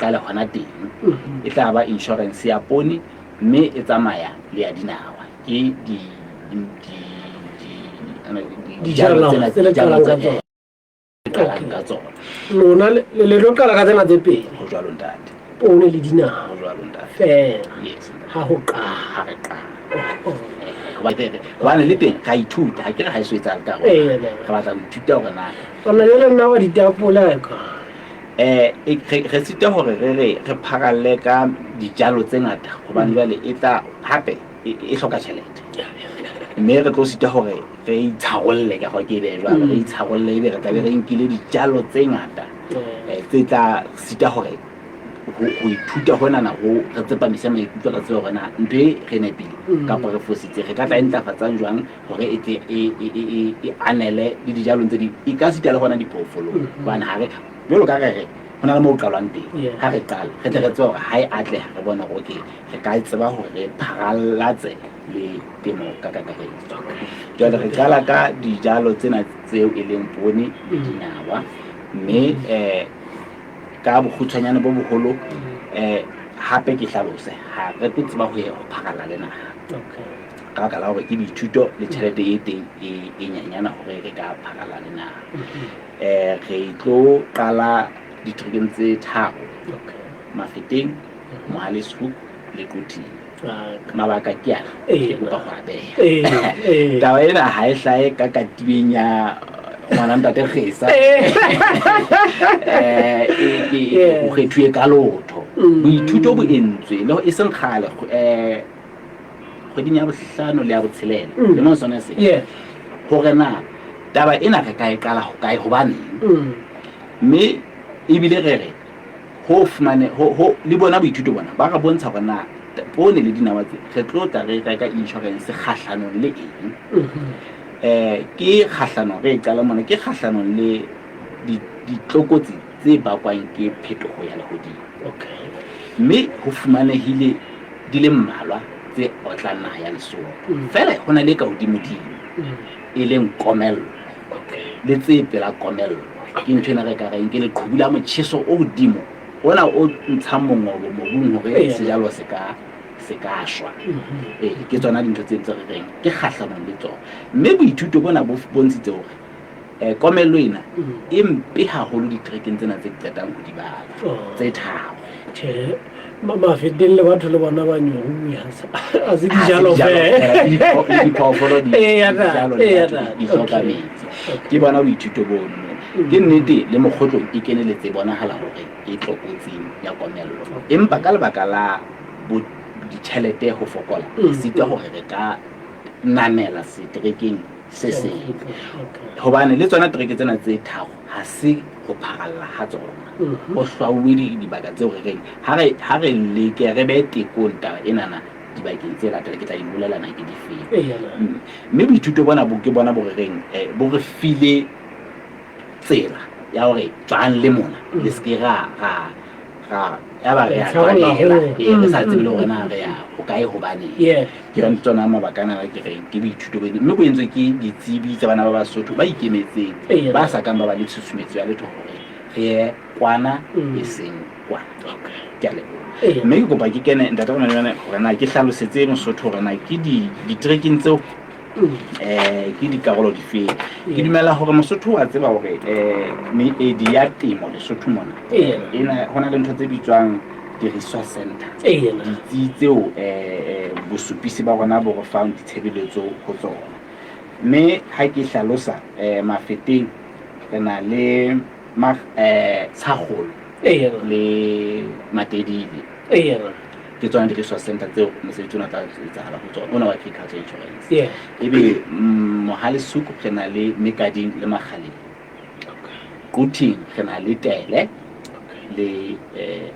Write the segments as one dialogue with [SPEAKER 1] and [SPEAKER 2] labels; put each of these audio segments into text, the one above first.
[SPEAKER 1] qale hona teng. E tla ba insurance ya poone mme e tsamaya le ya dinawa. Ke di di di di
[SPEAKER 2] dijalo
[SPEAKER 1] tsena
[SPEAKER 2] tse le
[SPEAKER 1] dijalo
[SPEAKER 2] qalang ka
[SPEAKER 1] tse
[SPEAKER 2] tsona.
[SPEAKER 1] qalang ka tsona.
[SPEAKER 2] Lona le le tlo qala ka tsena tse pedi.
[SPEAKER 1] Ho jwalo ntate.
[SPEAKER 2] Poone le dinawa.
[SPEAKER 1] Ho jwalo ntate.
[SPEAKER 2] Feela.
[SPEAKER 1] Yes.
[SPEAKER 2] Ha ho qala.
[SPEAKER 1] Ha re qala. Hobane le teng ra ithuta, ha ke re ha e so etsahale ka rona. Re batla ho ithuta hore na.
[SPEAKER 2] Ona jwale nna wa ditapole a ka.
[SPEAKER 1] Re sita hore re re re pharalle ka dijalo tse ngata hobane jwale e tla hape e hloka tjhelete. Mme re tlo sita hore re itsharolle ka hore ke e behe jwalo, re itsharolle ebe re tla be re nkile dijalo tse ngata tse tla sita hore ho ithuta honana ho re tsepamise maikutlo re tsebe hore na ntho e re nepile kapa re fositse, re ka tla e ntlafatsang jwang hore e tle e anele le dijalong tse ding, e ka sita le hona diphoofolong. Hobane ha re jwalo ka re re ho na le moo qalwang teng, ha re qala re tle re tsebe hore ha e atleha re bone hore okay re ka tseba hore re pharallatse le temo ka kakaretso. Jwale re qala ka dijalo tsena tseo e leng poone le dinawa, mme ka bokgutshwanyane bo boholo hape ke hlalose ha re tlo tseba ho ya ho pharalla le naha. Ka baka la hore ke boithuto le tjhelete e teng e nyanyana hore re ka pharalla le naha. Re tlo qala ditrekeng tse tharo. Mafeteng, Mohale's Hoek le Quthing. Mabaka ke ana, ke kopa go a beha. Taba ena ha e hlahe ka katibeng ya ngwana ntate Kgesa. O kgethuwe ka lotho. Boithuto bo entswe le e seng kgale, kgweding ya bohlano le ya botshelela. Le mo sone se. Hore na taba ena re ka e qala ho kae, hobaneng? Mme ebile re re ho fumane ho ho le bona boithuto bona ba re bontsha hore na poone le dinawa tse re tlo tla re reka insurance kgahlanong le eng. Ke kgahlanong re e qala mona, ke kgahlanong le ditlokotsi tse bakwang ke phetoho ya lehodimo. Mme ho fumanehile di le mmalwa tse otlang naha ya Lesotho. Feela ho na le ka hodimodimo e leng komello le tse pela komello. Ke ntho ena re ka reng ke leqhubu la motjheso o hodimo ona o ntshang mongobo mobung hore sejalo se ka se ka shwa. Ke tsona dintho tse ntse re reng ke kgahlanong le tsona. Mme boithuto bona bo bontshitse hore komello ena e mpe haholo ditrekeng tsena tse qetang ho di bala tse tharo.
[SPEAKER 2] Tjhe, Mafeteng le batho le bona ba nyoruwe, ha se dijalo
[SPEAKER 1] feela. Le diphoofolo di dijalo le batho di hloka metsi. Ke bona boithuto bono. Ke nnete le mokgotlong e keneletse bonahala hore e tlokotsing ya komello. Empa ka lebaka la bo ditjhelete ho fokola, re sitwa hore re ka namela seterekeng se seng. Hobane le tsona tereke tsena tse tharo ha se ho pharalla ha tsona. Ho hlwauwe dibaka tseo re reng ha re ha re leke re behe tekong taba enana dibakeng tse latelang, ke tla di bolela na ke di feng. Mme boithuto bona bo ke bona bo re reng bo re file tsela ya hore tswang le mona le se ke ra ra ra ya ba re a tlwalela, re sa tsebe le hore na re ya hokae hobaneng. Ke yona tsona mabaka ana ke reng ke boithuto bo mme bo entswe ke ditsebi tsa bana ba Basotho ba ikemetseng, ba sa kang ba ba le tshusumetso ya letho hore re ye kwana e seng kwana. Ke a leboha. Mme ke kopa ke kene ntate Rona hore na ke hlalosetse Mosotho hore na ke ditrekeng tseo ke dikarolo difeng. Ke dumela hore Mosotho wa tseba hore meedi ya temo Lesotho mona ena ho na le ntho tse bitswang di-resource center. Ditsi tseo bosupisi ba rona bo re fang ditshebeletso ho tsona. Mme ha ke hlalosa Mafeteng re na le Tshakgolo le Matedile. Ke tsona di-resource center tseo mosebetsi ona tla etsahala ho tsona, ona wa agriculture insurance. Ebe Mohale's Hoek re na le Mekading le Makgaleng. Quthing re na le Tele le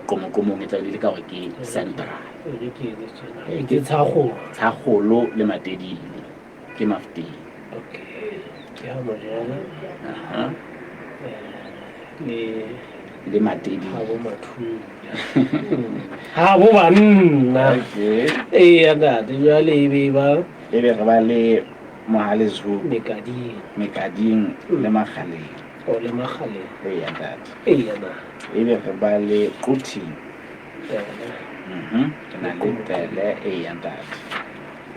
[SPEAKER 1] Qomoqomong e tla be le ka hore ke central.
[SPEAKER 2] Ke Tshakgolo.
[SPEAKER 1] Tshakgolo le Matedile ke Mafeteng.
[SPEAKER 2] Ke ha Mojela. Le
[SPEAKER 1] le Matedile.
[SPEAKER 2] Ha bo Mathunya. Ha bo banna. Eya ntate, jwale e be ba
[SPEAKER 1] ebe re ba le Mohale's Hoek,
[SPEAKER 2] Mekading.
[SPEAKER 1] Mekading le Makgaleng.
[SPEAKER 2] O le Makgaleng.
[SPEAKER 1] Eya ntate.
[SPEAKER 2] Eya na.
[SPEAKER 1] Ebe re ba le Quthing.
[SPEAKER 2] Tele.
[SPEAKER 1] Re na le Tele, eya ntate.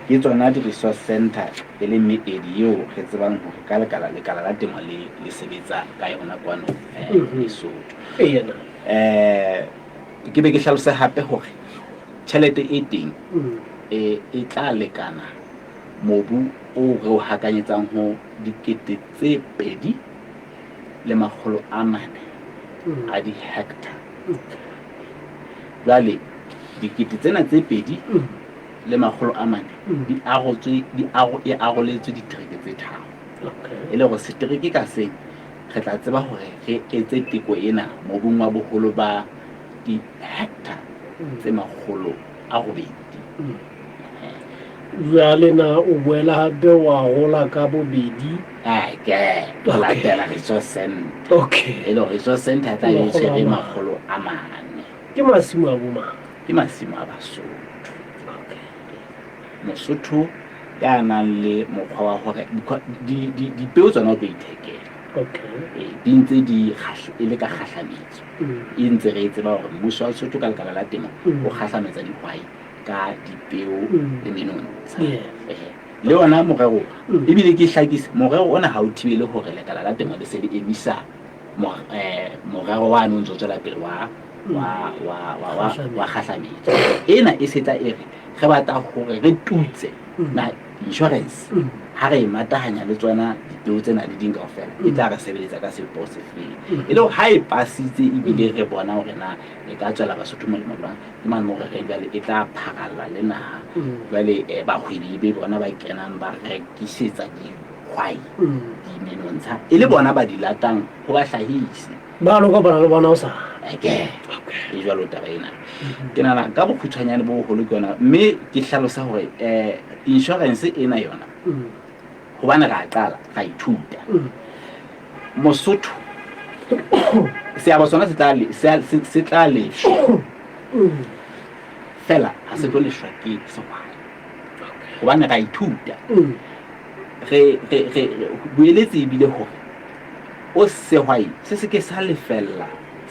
[SPEAKER 1] Ke tsona di-resource center e leng meedi eo re tsebang hore ka lekala lekala la temo le le sebetsa ka yona kwano Lesotho.
[SPEAKER 2] Eya na.
[SPEAKER 1] Ke be ke hlalose hape hore tjhelete e teng e tla lekana mobu o re o hakanyetsang ho 2400 a di-hectare. Jwale dikete tsena tse pedi le makgolo a mane di arotswe, di aro, e aroletswe ditereke tse tharo. E le hore setereke ka seng re tla tseba hore re etse teko ena mobung wa boholo ba di-hectare tse 800.
[SPEAKER 2] Jwale na o boela hape wa rola ka bobedi?
[SPEAKER 1] Ke ho latela resource center. E le hore resource center e tla be e tshwere 400.
[SPEAKER 2] Ke masimo a bo mang?
[SPEAKER 1] Ke masimo a Basotho. Mosotho ya nang le mokgwa wa hore dipeo tsona o tlo ithekela. Di ntse di e le ka kgahlametso. E ntse re tseba hore mmuso wa Lesotho ka lekala la temo o kgahlametsa dihwai ka dipeo le menontsha. Le ona morero, ebile ke hlakise, morero ona ha o thibele hore lekala la temo le se le emisa morero wa no ntso tswela pele wa kgahlametso. Ena e setla e re re batla hore re tutse na insurance ha re e matahanya le tsona dipeo tsena le ding kaofela, e tla re sebeletsa ka sebopeho se feng. E le hore ha e pasitse ebile re bona hore na e ka tswela Basotho molemo jwang, ke mane moo re reng jwale e tla pharalla le naha. Jwale bahwebi be bona ba kenang ba rekisetsa dihwai dimenontsha, e le bona ba di latang ho bahlahisi.
[SPEAKER 2] Ba lo kopana le bona o sa.
[SPEAKER 1] E jwalo taba ena. Ke nahana ka bokgutshwanyane bo boholo ke yona, mme ke hlalosa hore insurance ena yona, hobane ra qala ra ithuta. Mosotho seabo sona se tla le, se tla leshwa. Fela ha se tlo leshwa ke sehwai. Hobane ra ithuta. Re boeletse ebile hore o sehwai se se ke sa lefella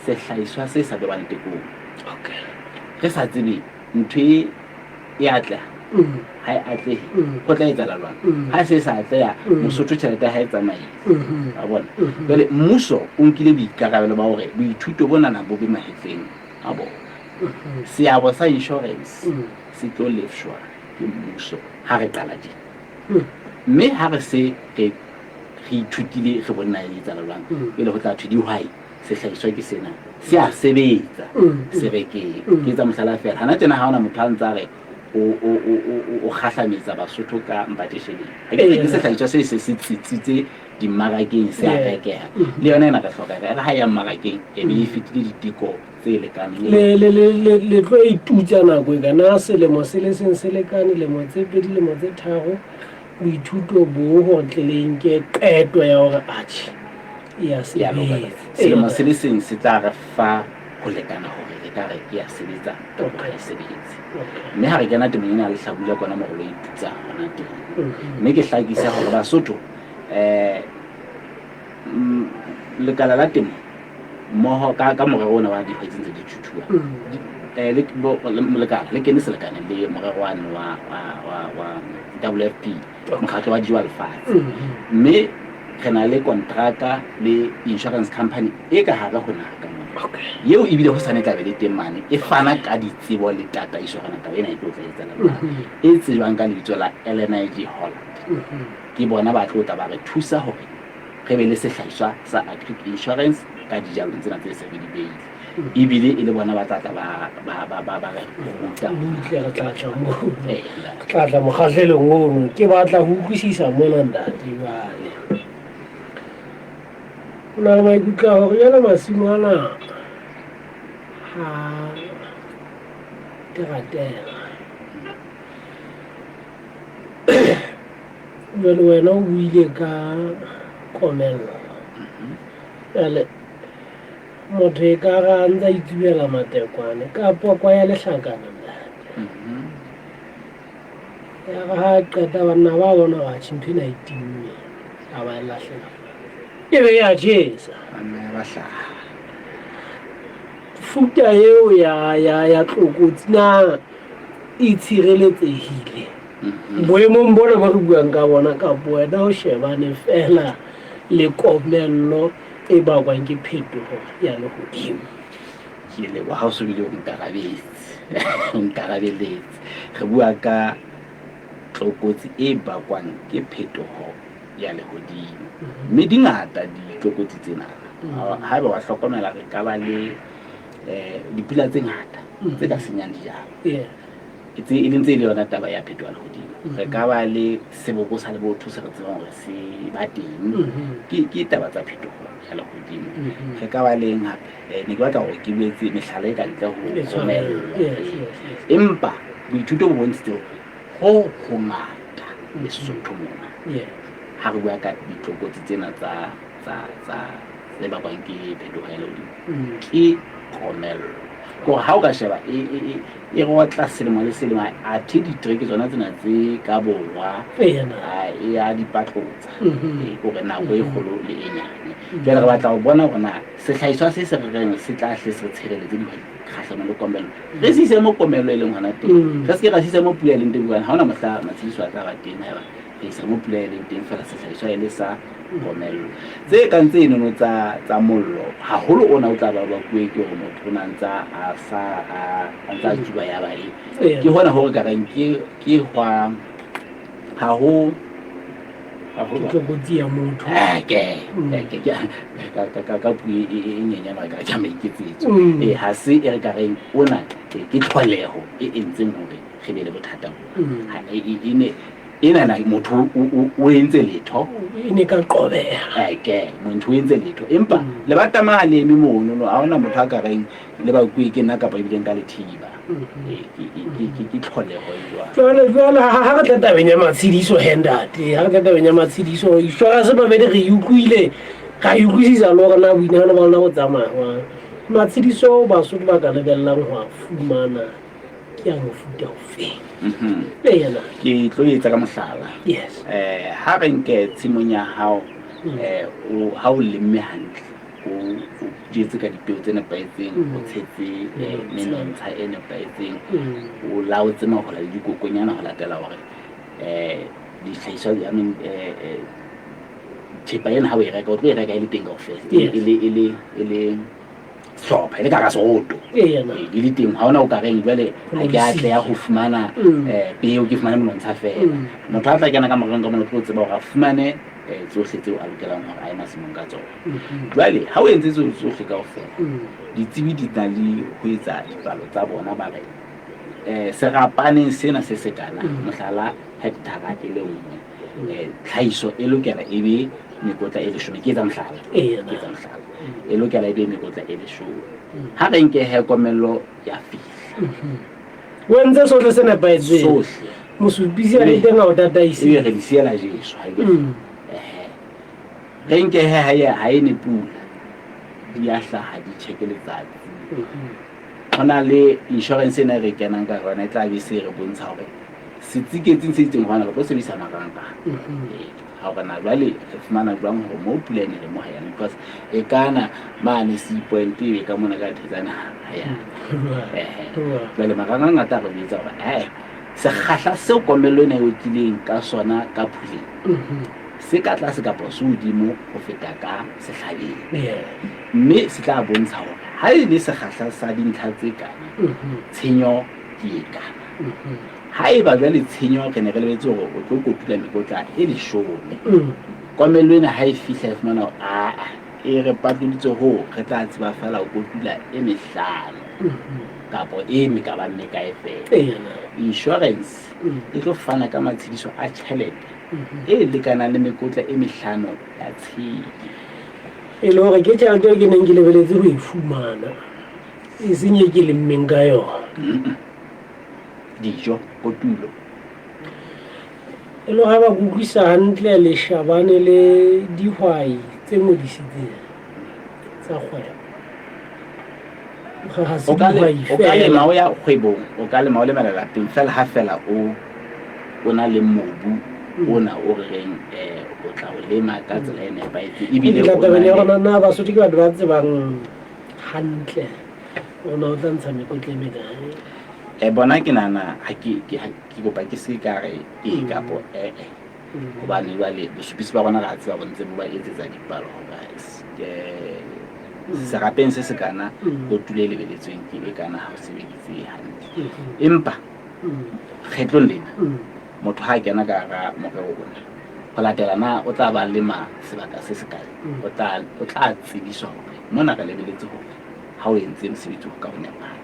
[SPEAKER 1] sehlahiswa se sa bewang tekong. Re sa tsebe ntho e e atleha, ha e atlehe, ho tla etsahala jwang? Ha se sa atleha, Mosotho tjhelete ha e tsamaile. Wa bona? Jwale mmuso o nkile boikarabelo ba hore boithuto bonana bo be mahetleng a bona. Seabo sa insurance se tlo lefshwa ke mmuso ha re qala tjena. Mme ha re se re ithutile re bone na e etsahala jwang, pele ho tla thwe dihwai sehlahiswa ke sena se a sebetsa, se rekeng. Ke etsa mohlala fela hana tjena ha hona motho a ntsa re o kgahlametsa Basotho ka mpatesheleng. Ha ke re ke sehlahiswa se se se tsitsitse dimmarakeng, se a rekeha. Le yona ena re hloka re ha ya mmarakeng e be e fetile diteko tse lekaneng.
[SPEAKER 2] Le tlo itutsa nako e kana selemo se le seng se lekane, lemo tse pedi, lemo tse tharo, boithuto bo hore tle le nke qeto ya hore atjhe e a sebetsa.
[SPEAKER 1] Selemo se le seng se tla re fa ho lekana hore re ka re e a sebetsa kapa ha e sebetse. Mme ha re kena temong ena ya lehlabula kona moo re lo itutsa hona teng. Mme ke hlakise hore Basotho lekala la temo mmoho ka morero ona wa dihwai tse ntse di thuthuha, lekala le kene selekane le morero wane wa WFP, mokgatlo wa dijo wa lefatshe. Mme re na le kontraka le insurance company e ka hare ho naha ka mona. Eo ebile ho sane tla be le teng mane, e fana ka ditsebo le tataiso hore taba ena e tlo tla etsahala jwang. E tsejwang ka lebitso la LNIG Holland. Ke bona ba tlo tla ba re thusa hore re be le sehlahiswa sa Agric Insurance ka dijalong tsena tse se re di beile. Ebile e le bona ba tla tla ba re ruta.
[SPEAKER 2] Butle re tla tla moo. Re tla tla mokgahlelong ono. Ke batla ho utlwisisa mona ntate jwale. Ho na le maikutlo a hore jwale masimo ana ha teratera. Jwale wena o buile ka komello. Jwale motho e ka re a ntse a itsubela matekwane ka pokwa ya lehlakana ntate. Ya re ha qeta banna ba bona hore atjhe ntho ena e timme, a ba e lahlela fatshe. E be ya tjhesa.
[SPEAKER 1] Banna ya ba hlaha.
[SPEAKER 2] Futa eo ya ya ya tlokotsi na e tshireletsehile boemong bona bo re buang ka bona, kapo wena o shebane fela le komello e bakwang ke phetoho ya lehodimo?
[SPEAKER 1] Ke leboha ha o so bile o nkarabetse, o nkarabeletse. Re bua ka tlokotsi e bakwang ke phetoho ya lehodimo, mme di ngata ditlokotsi tsena. Haeba wa hlokomela, re ka ba le dipula tse ngata tse ka senyang dijalo, tse e leng tse e le yona taba ya phetoho ya lehodimo. Re ka ba le seboko sa lebotho se re tsebang hore se ba teng, ke taba tsa phetoho ya lehodimo. Re ka ba leng hape? Ne ke batla hore ke boetse mehlala e ka ntle ho komello, empa boithuto bo bontshitse hore ho hongata Lesotho mona, ha re bua ka ditlokotsi tsena tsa tsa tsa tse bakwang ke phetoho ya lehodimo, ke komello. Ke hore ha o ka sheba e rotla selemo le selemo, athe ditereke tsona tsena tse ka borwa e ya di patlotsa. Ke hore nako e kgolo le e nyane. Jwale re batla ho bona hore na sehlahiswa se se re reng se tla hle se re tshireletse dihwai kgahlanong le komello, re se ise mo komello e leng hona teng, re se ke ra se isa mo pula e leng teng, hobane ha hona mohla matshediso a tla ba teng haeba re isa mo pula e leng teng fela sehlahiswa e le sa komello. Tse kang tse enono tsa mollo haholo, ona o tla ba bakuwe ke hore motho o na ntsa a sa a ntsa a tsuba ya ba e ke hona ho re ka reng ke hwa ha ho
[SPEAKER 2] Ke tlokotsi ya motho.
[SPEAKER 1] Ke ka puo e nyenyane re ka re ke maiketsetso. Ha se e re ka reng ona ke tlholeho e entseng hore re be le bothata bo. Ha e ne enana motho o entse letho.
[SPEAKER 2] E ne ka qobeha.
[SPEAKER 1] Ke motho o entse letho, empa lebatama ha le eme mono no, ha hona motho a ka reng le bakuwe ke nna kapa ebileng ka lethiba. Ke tlholeho e jwalo.
[SPEAKER 2] Jwale ha re tla tabeng ya matshediso, he ntate, ha re tla tabeng ya matshediso, insurance mabedi re e utlwile, ra e utlwisisa le hore na boinahano ba lona bo tsamaya jwang. Matshediso Basotho ba ka lebellang ho a fumana ke a mofuta ofeng? Ee, yena.
[SPEAKER 1] Ke tlo etsa ka mohlala. Ha re nke tshimong ya hao, ha o lemme hantle, o jetse ka dipeo tse nepahetseng, o tshetse menontsha e nepahetseng, o laotse mahola le dikokonyana ho latela hore dihlahiswa, I mean, thepa ena ha o e reka, o tlo e reka e le teng kaofela, e le hlopha, e le ka hara seroto. Di le teng, ha hona o ka reng jwale ha ke a tleha ho fumana peo, ke fumane monontsha fela. Motho a tla kena ka moreng ka mona o tlo tseba hore a fumane tsohle tseo a lokelang hore a ye masimong ka tsona. Jwale ha o entse tseo tsohle kaofela, ditsebi di na le ho etsa dipalo tsa bona, ba re serapaneng sena se sekana, mohlala hectara e le nngwe, tlhahiso e lokela e be mekotla e 10. Ke etsa mohlala, ke etsa mohlala, e lokela e be mekotla e 10. Ha re nke he komello ya fihla.
[SPEAKER 2] O entse sohle se nepahetseng.
[SPEAKER 1] Sohle.
[SPEAKER 2] Mosupisi a le teng a o tataise.
[SPEAKER 1] Ebe re di siela Jesu ha ke. Re nke he ha e ne pula, di a hlaha, di tjheke letsatsi. Ho na le insurance ena e re kenang ka yona, e tla be se re bontsha hore setsiketsing se itseng hobane re tlo sebedisa marangrang. Ha hore na jwale re fumana jwang hore mo pula e ne le mo ha yana, because e kana mane Sea Point, e be ka mona ka Thetsane ha yana. Jwale marangrang a tla re jwetsa hore sekgahla seo komello ena e otlileng ka sona ka phuleng se ka tlase kapa se hodimo ho feta ka sehlabeng, mme se tla bontsha hore ha e le sekgahla sa dintlha tse kana, tshenyo ke e kana. Ha eba jwale tshenyo re ne re lebetse hore o tlo kotula mekotla e 10, komello ena ha e fihla e fumana hore aa e re patloditse hoo, re tla tseba feela ho kotula e mehlano kapo e me ka bang mekae fela. Insurance e tlo fana ka matshediso a tjhelete e lekanang le mekotla e mehlano ya tshenyo.
[SPEAKER 2] E le hore ke tjhelete eo ke neng ke lebeletse ho e fumana, e seng e ke lemmeng ka yona.
[SPEAKER 1] Dijo, kotulo.
[SPEAKER 2] E le ha ba utlwisa hantle, le shabane le dihwai tse ngodisitseng tsa kgwebo. Ha se
[SPEAKER 1] O ka
[SPEAKER 2] dihwai
[SPEAKER 1] o ka lema
[SPEAKER 2] fela.
[SPEAKER 1] o ya kgwebong, o ka lema o lemela lapeng fela, ha fela o na le mobu ona o re reng o tla o lema ka tsela e nepahetseng ebile
[SPEAKER 2] Ke
[SPEAKER 1] o na
[SPEAKER 2] tabeng ya
[SPEAKER 1] le-
[SPEAKER 2] gona na Basotho ke batho ba tsebang hantle ona o tla ntsha mekotla e mekae?
[SPEAKER 1] Bona ke nahana ha ke ke ha ke kopa ke se ka re ee kapo ee, hobane jwale bosupisi ba rona re a tseba bo ntse bo ba etsetsa dipalo hore serapeng se sekana kotulo e lebeletsweng ke e kana ha o sebeditse hantle. Empa kgetlong lena motho ha a kena ka hara morero ona ho latela na o tla ba lema sebaka se sekae, o tla tsebiswa hore mona re lebeletse hore ha o entse mosebetsi o ka o nepahala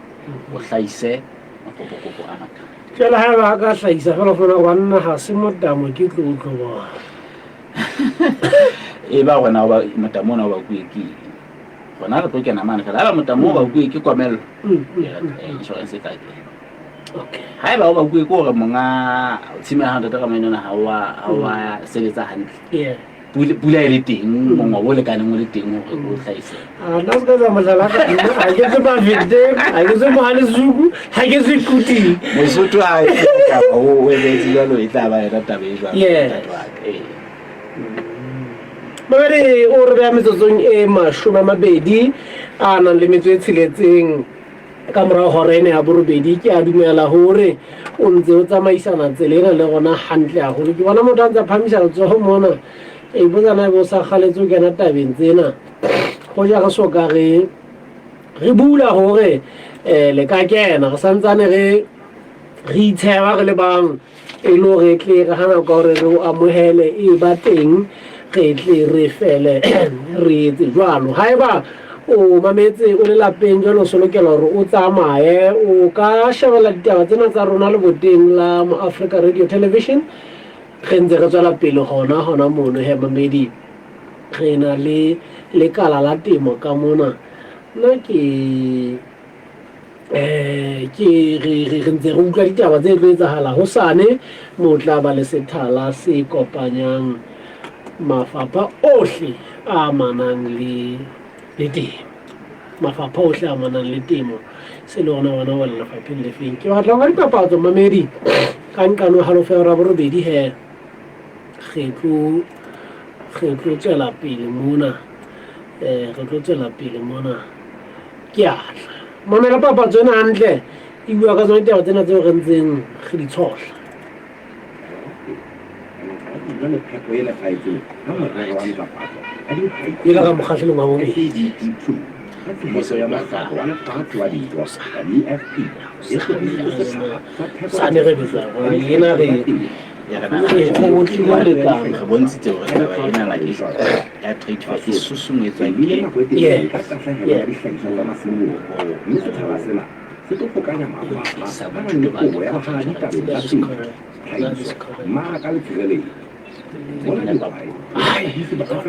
[SPEAKER 1] o hlahise makopokopo a makae.
[SPEAKER 2] Jwale ha eba a ka hlahisa fela fela gore banna ga se motamo ke tlotlo bona.
[SPEAKER 1] E ba rona o ba motamo ona o bakuwe ke eng? Rona re tlo kena mane fela. Haeba motamo o bakuwe ke komello, insurance e tla kena. Haeba o bakuwe ke hore monga tshimo ya hao ntate Ramainona ha wa sebetsa hantle. Pula e le teng, mongobo o lekaneng o le teng hore o hlahise.
[SPEAKER 2] A nna se ka tsa mohlala ka nna, ha ke tswe Mafeteng, ha ke tswe Mohalesuku, ha ke tswe Quthing.
[SPEAKER 1] Mosotho ha e kapa o etsahetse jwalo, e tla ba yona taba e jwalo, ntate wa ka. Ee.
[SPEAKER 2] Mamedi o re beha metsotsong e 20 a nang le metso e tsheletseng ka morao hora ena ya borobedi. Ke a dumela hore o ntse o tsamaisana tsela ena le rona hantle haholo. Ke bona motho a ntse a phamisa letsoho mona, ke ipotsa na ebe o sa kgaletse o kena tabeng tsena. Ho ja re so ka re re bula hore le ka kena, re santsane re re itsheba re le bang e le hore tle re hana ka hore re o amohele e ba teng, re tle re fele re etse jwalo. Haeba o mametse o le lapeng jwale o se lokela hore o tsamaye, o ka shebella ditaba tsena tsa rona leboteng la Mo Africa Radio Television. Re ntse re tswela pele hona hona mono he mamedi, re na le lekala la temo ka mona. Nna ke ke re re re ntse re utlwa ditaba tse tlo etsahala hosane mo tla ba le sethala se kopanyang mafapha ohle a amanang le le temo, mafapha ohle a amanang le temo. Se le ona wena wa lefapheng le feng? Ke batla go dipapatso mamedi ka nqano halofo ya hora borobedi he re tlo tswela pele mona, re tlo tswela pele mona. Ke a tla mamela papatso ena hantle, e bua ka tsona ditaba tsena tseo re ntseng re di tshohla. E le ga mokgahlelong wa bobedi. Sane re betsa ena re re lekana.
[SPEAKER 1] Re bontshitse hore taba enana ke ya trade fair e susumetswa ke sa bothuto ba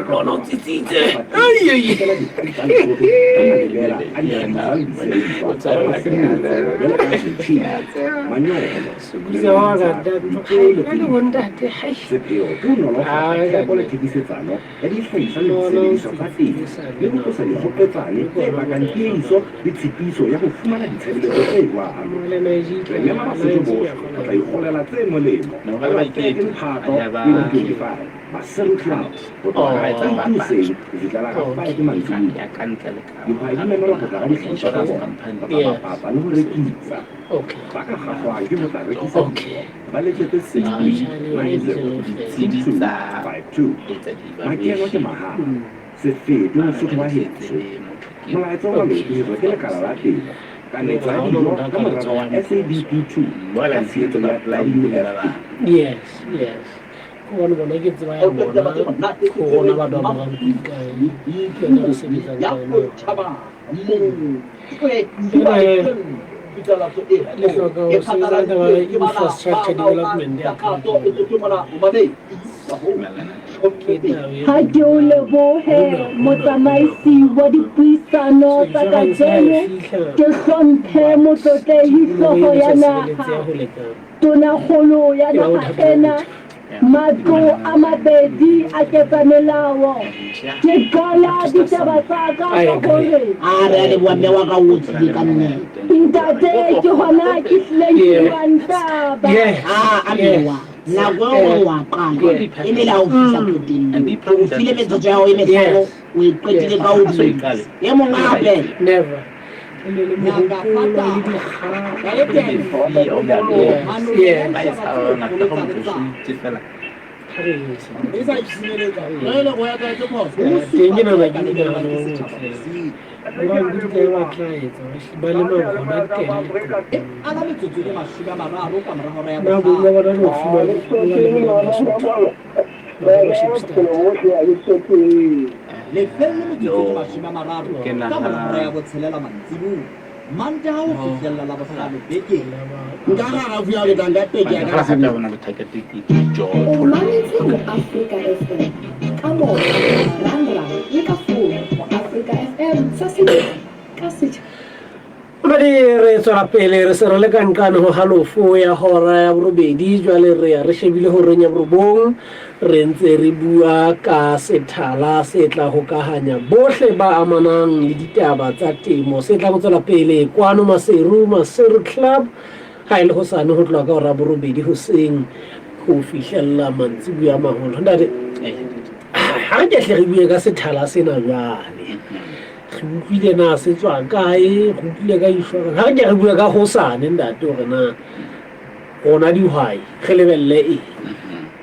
[SPEAKER 2] Lona o tsitsitse.
[SPEAKER 3] Ya dihlahiswa le disebediswa tsa temo le ho tlosa dikgopetsane tse bakang tiehiso le tshitiso ya ho fumana ditshebeletso tse jwalo. Re mema Basotho bohle ho tla ikgolela tse molemo ka la 13 Phato 2025 Maseru Club ho tloha ka 8 hoseng ho fihlela ka 5 mantsiboya. Dihwai di memelwa ho tla ka dihlahiswa tsa bona ho tla bapatsa le ho rekisa. Ba ka kgahlwang ke ho tla rekisa dijo ba letsetse 6390 2252. Makeno ke mahala. Se fete Mosotho wa heso. Molaetsa ona o etswa ke Lekala la Temo, Kanetso ya Dijo ka morero wa SABP 2 ka tshehetso ya WFP.
[SPEAKER 2] Yes, yes. Gobane bona ke tseba ya bona go rona batho ba borang kae ke yona re sebetsang ka yona. Le hloka ho sebetsa ka taba ya infrastructure development ya company. Ke taba e
[SPEAKER 4] Ha ke o lebohe motsamaisi wa dipuisano
[SPEAKER 2] So
[SPEAKER 4] tsa
[SPEAKER 2] insurance ha e
[SPEAKER 4] kajeno,
[SPEAKER 2] fihla
[SPEAKER 4] ke hlomphe motlotlehi
[SPEAKER 2] tikoloho
[SPEAKER 4] hlooho
[SPEAKER 2] eno e
[SPEAKER 4] ya
[SPEAKER 2] sa
[SPEAKER 4] naha,
[SPEAKER 2] sireletseha ho lekana.
[SPEAKER 4] tonakgolo ya
[SPEAKER 2] E ba
[SPEAKER 4] naha
[SPEAKER 2] bothata bo
[SPEAKER 4] ena,
[SPEAKER 2] botjha.
[SPEAKER 4] matlo a mabedi a ketsamelao. Ke qala ditaba tsa ka
[SPEAKER 2] I
[SPEAKER 4] ka
[SPEAKER 2] agree.
[SPEAKER 4] hore
[SPEAKER 5] A re a leboha mme wa ka o tlile ka nnete.
[SPEAKER 4] ntate ke hona ke hlileng ke
[SPEAKER 2] Yeah.
[SPEAKER 4] buang taba.
[SPEAKER 2] Yes.
[SPEAKER 5] A a mme
[SPEAKER 2] Yes.
[SPEAKER 5] wa. Nako eo o wa qala e be le ha o fihla qetellong. O file metsotso ya hao e mehlano, o e qetile ka ho dutse. E mong hape.
[SPEAKER 2] Never. E ne le mohopolo le dikgang. Yes. Teng ke nahana ke monahano o motle. Ba bang ke ditaba ba tla etsa ba lema hona teng na bo ba bona le ho fumana ba lema Basotho ba ba Shepstone.
[SPEAKER 1] Ke nahana
[SPEAKER 6] Mantaha ho fihlella Labohlano bekeng.
[SPEAKER 5] Nka garafu ya ke tla nka peke ya ka.
[SPEAKER 1] Hape bona bothata ke dijo.
[SPEAKER 7] O mametse Moafrika FM ka moya, marangrang le ka fono. Moafrika FM sa setjhaba ka setjhaba.
[SPEAKER 2] Mamedi re tswela pele re se re le ka nqane ho halofo ya hora ya borobedi jwale re ya re shebile horeng ya borobong Re ntse re bua ka sethala se tla hokahanya bohle ba amanang le ditaba tsa temo se tla tswela pele kwano Maseru, Maseru Club ha e le hosane ho tloha ka hora borobedi hoseng ho fihlella mantsibuya a maholo. Ntate, ha re ke hle re bue ka sethala sena jwale. Re utlwile na se tswa kae, re utlwile ka insurance. Ha re ke re bue ka hosane ntate hore na rona dihwai re lebelle eng.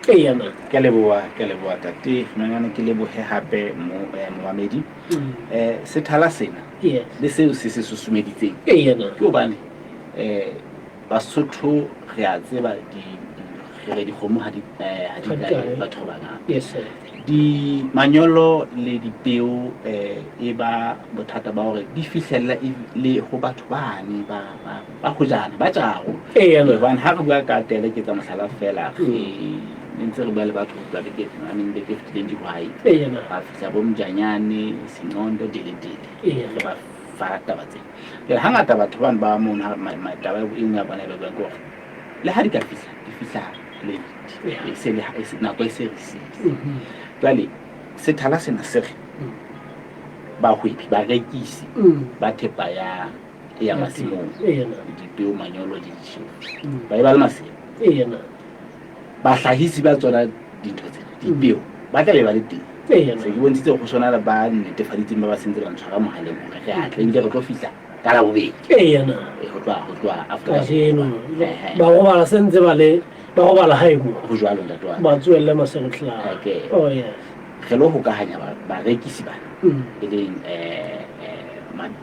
[SPEAKER 2] Eya na.
[SPEAKER 1] Ke a leboha, ke a leboha tate. Nonyane ke lebohe hape mo eh, momamedi. Eh sethala sena
[SPEAKER 2] Yes.
[SPEAKER 1] le seo se se susumeditseng
[SPEAKER 2] Eya na.
[SPEAKER 1] ke hobane eh Basotho re a tseba di di- re re dikgomo ha di eh, ha di
[SPEAKER 2] Ha di
[SPEAKER 1] kae
[SPEAKER 2] kae.
[SPEAKER 1] batho ba bangata.
[SPEAKER 2] Yes sir.
[SPEAKER 1] Di manyolo le dipeo eh e ba bothata ba hore di fihlella e le ho batho bane ba ba ba hojana ba tjago.
[SPEAKER 2] Eya na.
[SPEAKER 1] Hobane ha re bua ka tele ke tsa mohlala fela re ne ntse re bua le batho ba beke I mean beke e fetileng dihwai
[SPEAKER 2] Eya na.
[SPEAKER 1] ba fihla bo Mjanyane, Sinqondo, dele dele.
[SPEAKER 2] Eya.
[SPEAKER 1] Re ba fa taba tsena. Jwale hangata batho bano ba mono ha taba e nngwe ya bona e ba buang ke hore le ha di ka fihla di fihla late.
[SPEAKER 2] Yeah.
[SPEAKER 1] E se le e se nako e se re siile. Jwale sethala sena se re bahwebi barekisi ba thepa ya e ya masimong
[SPEAKER 2] Eya na.
[SPEAKER 1] dipeo manyolo le ditjhefu ba e ba le masimo
[SPEAKER 2] Eya na.
[SPEAKER 1] bahlahisi ba tsona dintho tsena dipeo ba tla be ba le teng
[SPEAKER 2] Eya na.
[SPEAKER 1] se ke bontshitse go tshwana le ba netefaditseng ba ba sentse ba ntshwara mohaleng hore re atle ebile re tlo fihla ka labobedi
[SPEAKER 2] Eya na.
[SPEAKER 1] Ho tloha ho tloha Afrika
[SPEAKER 2] Kajeno
[SPEAKER 1] Borwa. Ehe.
[SPEAKER 2] ba robala se ntse ba le ba robala hae mo.
[SPEAKER 1] ho jwalo ntate wa ka.
[SPEAKER 2] Ba tsoelle Maseru Club.
[SPEAKER 1] Okay.
[SPEAKER 2] Oh yes.
[SPEAKER 1] Re lo hokahanya barekisi bana e leng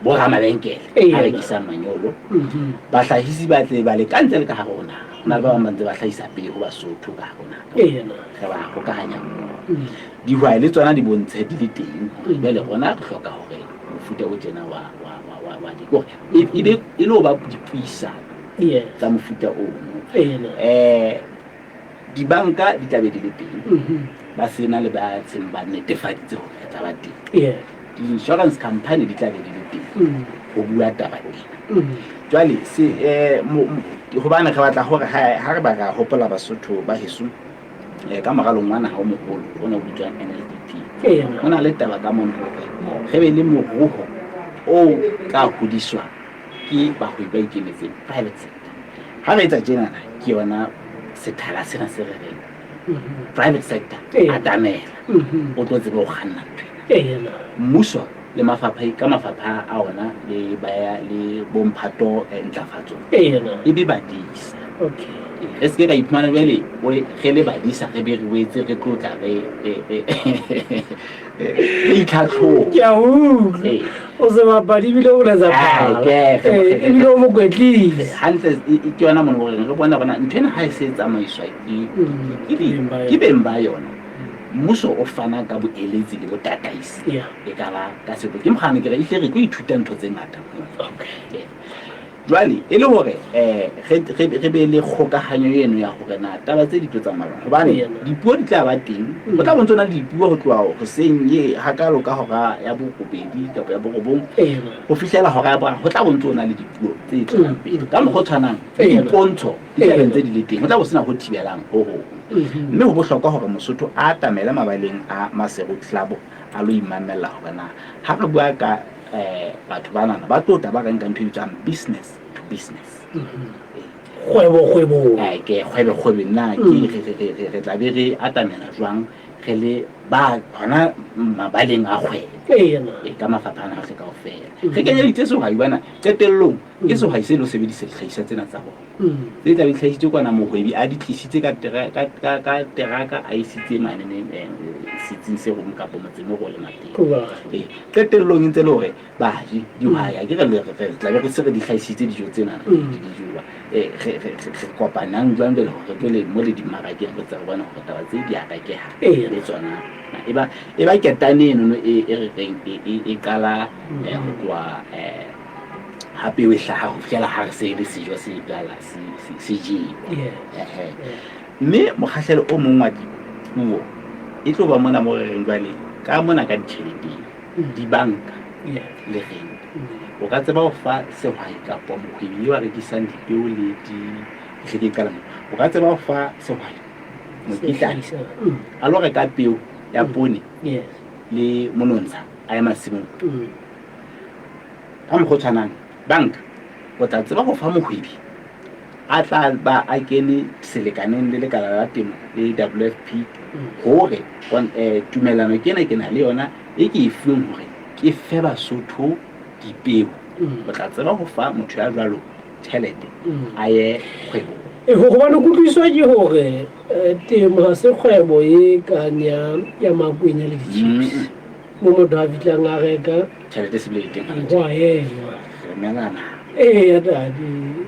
[SPEAKER 1] boramabenkele
[SPEAKER 2] Eya.
[SPEAKER 1] a rekisang manyolo
[SPEAKER 2] Mhm.
[SPEAKER 1] bahlahisi ba tle ba le ka ntle le ka hare ho naha ho na le ba bang ba ntse ba hlahisa pele ho Basotho ka hare ho naha
[SPEAKER 2] Eya na.
[SPEAKER 1] re ba hokahanya mmoho dihwai le tsona di bontshe di le teng hore jwale rona re hloka hore mofuta o tjena wa wa wa wa wa di hore e e be e lo ba dipuisano
[SPEAKER 2] Yes.
[SPEAKER 1] tsa mofuta ono
[SPEAKER 2] Eya na.
[SPEAKER 1] Dibanka di tla be di le teng
[SPEAKER 2] Mhm.
[SPEAKER 1] ba sena le ba seng ba netefaditse hore re tla ba teng
[SPEAKER 2] Yeah.
[SPEAKER 1] di-insurance company di tla be di le teng ho bua taba ena jwale se eh hobane re batla hore ha re ba ra hopola Basotho ba heso ka moralong wa naha o moholo o ne o bitswang NLDP ho na le taba ka mono hore re be le moruo o tla hodiswa ke bahwebi ba ikemetseng private sector ha re etsa tjenana ke yona sethala sena se re reng private sector atamela o tlo tsebe ho kganna ntho ena mmuso le mafapha ka mafapha a ona le ba le bomphato ntlafatso e be badisa
[SPEAKER 2] Okay.
[SPEAKER 1] Re se ke ra iphumana jwale re le badisa re be re boetse re tlotla re re re re itlhatlhoba.
[SPEAKER 2] Ke a utlwa.
[SPEAKER 1] Ee.
[SPEAKER 2] O sebapadi ebile o letsa
[SPEAKER 1] Ah,
[SPEAKER 2] phala.
[SPEAKER 1] ke-
[SPEAKER 2] Ee, ebile o mokwetlisi.
[SPEAKER 1] Hantle ke yona mono gore re bona bona ntho ena ha e se e tsamaiswa ke ke
[SPEAKER 2] Beng ba
[SPEAKER 1] ke beng ba yona. Mmuso o fana ka boeletsi le botataisi.
[SPEAKER 2] Yeah.
[SPEAKER 1] E ka ba ka sepo. Ke mogane ke re ehlile re tlo ithuta ntho tse ngata.
[SPEAKER 2] Okay.
[SPEAKER 1] Ee. Jwale e le hore um re be le kgokahanyo eno ya hore na taba tse di tlo tsamaya jwang. Hobane dipuo di tla ba teng. Ho tla bontse ho na le dipuo ho tloha hoseng ye hakalo ka hora ya borobedi kapa ya borobong ho fihlela hora ya boraro. Ho tla bontse ho na le dipuo tse tswelang pele. Ka mokgwa o tshwanang le dipontsho di tla be ntse di le teng. Ho tla bo sena ho thibelang ho hong. Mme ho bohlokwa hore Mosotho a atamele mabaleng a Maseru Club a lo imamella hore na ha re bua ka batho banana ba tlo tla ba re nka ntho e bitswang business to business.
[SPEAKER 2] Kgwebo kgwebong.
[SPEAKER 1] Ke kgwebo kgwebong na ke re tla be re atamela jwang re le ba hona mabaleng a kgwebo. E ka mafapha ana ohle kaofela. Re kenyeditse sehwai bana qetellong ke sehwai se lo sebedisa dihlahiswa tsena tsa bona. Tse tla be di hlahisitswe kwana mohwebi a di tlisitse ka teraka a isitse mane setsing se rong kapa motseng mo go lema teng. Qetellong e ntse le hore baji dihwai a ke re re tla be re se re di hlahisitse dijo tsena di jowa. Re kopanang jwang jwale hore re tlo le mo le dimmarakeng re tse re bone hore taba tse di a rekeha le tsona. E ba e ba ketane enono e re reng e qala ho tloha ha peo e hlaha ho fihlela ha re se le sejo se jala se jewa. Mme mokgahlelo o mong wa dipuo e tlo ba mona mo re reng jwale ka mona ka ditjheleteng, dibanka le reng. O ka tseba ho fa sehwai kapa mohwebi eo a rekisang dipeo le di hle ke qala mona. O ka tseba ho fa sehwai mokitlane a lo reka peo ya poone le monontsha a ye masimong. Ka mokgwa o tshwanang, banka o tla tseba ho fa mohwebi a tla ba a kene selekaneng le lekala la temo le WFP hore tumellano ke ena ke na le yona e ke e fuweng hore ke fe Basotho dipeo. O tla tseba ho fa motho ya jwalo tjhelete a ye kgwebong.
[SPEAKER 2] Hobane kutlwisiso ke hore temo ha se kgwebo e kang ya makwenya le di-chips. Mo motho a fihlang a reka
[SPEAKER 1] tjhelete se bile teng
[SPEAKER 2] go a ema.
[SPEAKER 1] Remelana.
[SPEAKER 2] Ee, tate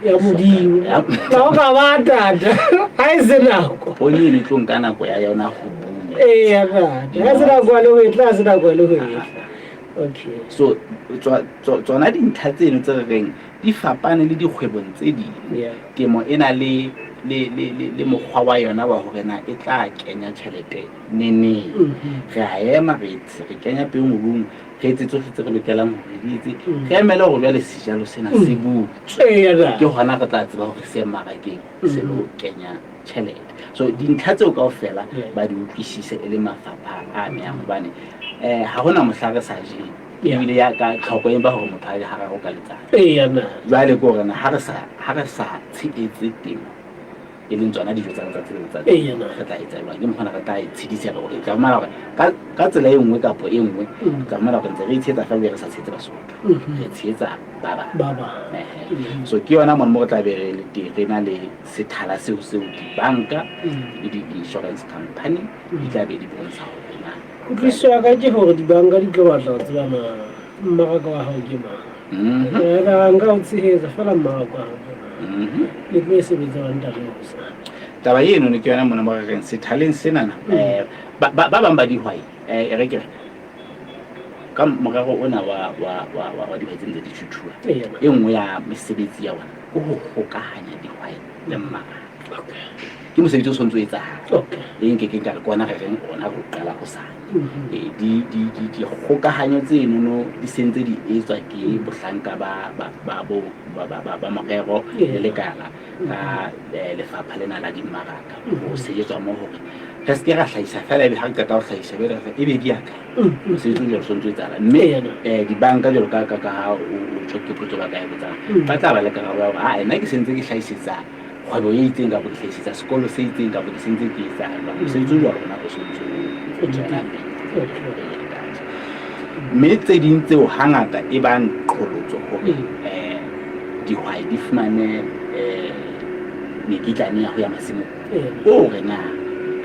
[SPEAKER 2] ya Modimo ga o ka ba tata ga e se nako.
[SPEAKER 1] Poone e ne tlo nka nako ya yona ho bua.
[SPEAKER 2] Ee, tate ga se nako ya le ho e tla, se nako ya le ho e tla. Okay.
[SPEAKER 1] So tsona dintlha tseno tse re reng di fapane le dikgwebong tse ding. Temo e na le le mokgwa wa yona wa hore na e tla kenya tjhelete neneng. Re a ema re kenya peo mobung, re etse tsohle tse re lokelang hore di etse, re emele hore jwale sejalo sena se butswe. Ke hona re tla tseba hore se mmarakeng se lo kenya tjhelete. So dintlha tseo kaofela ba di utlwisise e le mafapha a amehang hobane ha hona mohla re sa jeng. Ebile ya ka tlhoko e ba hore motho a je hararo ka letsatsi. Jwale ke hore na ha re sa tshehetse temo e leng tsona dijo tsa letsatsi le letsatsi, re tla etsa jwang? Ke mokgwa re tla e tshedisa re tla fumana hore ka tsela e nngwe kapa e nngwe, re tla fumana hore ntse re itshehetsa fela ebile re sa tshehetse Basotho, re tshehetsa ba bang. So ke yona mono mo re tla be re le teng, re na le sethala seo seo dibanka le di-insurance company di tla be di bontsha hore na.
[SPEAKER 2] Kutlwisiso ya ka ke hore dibanka di tlo batla ho tseba na mmaraka wa hao ke mang. Nka o tshehetsa fela mmaraka wa hao ke mang. Le tlo e sebetsa wa ntate Musa.
[SPEAKER 1] Taba eno ne ke yona mona mo re reng sethaleng senana ba bang ba dihwai e re ke re ka morero ona wa wa wa wa dihwai tse ntse di thuthuwa, e nngwe ya mesebetsi ya ona ke ho hokahanya dihwai le mmaraka. Ke mosebetsi o tshwanetse o etsahala, e nkekeng ka re ke ona re reng ona re o qala hosane. Dikgokahanyo tsenono di sentse di etswa ke bohlanka ba ba morero le lekala ka lefapha lena la dimmaraka ho sebetswa mo hore re se ke ra hlahisa fela ebe ha re qeta ho hlahisa ebe re ebe di ya kae. Mosebetsi o jwalo o sontso etsahala, mme dibanka jwalo ka ka ha o tjho ke potso ba ka e botsang, ba tla ba le karabo ya hore a nna ke sentse ke hlahisetsa kgwebo e itseng kapa ke hlahisetsa sekolo se itseng kapa ke sentse ke etsa jwang. Mosebetsi o jwalo ona o sontso o tswela pele. Mme tse ding tseo hangata e bang qholotso hore dihwai di fumane mekitlane ya ho ya masimong, o re na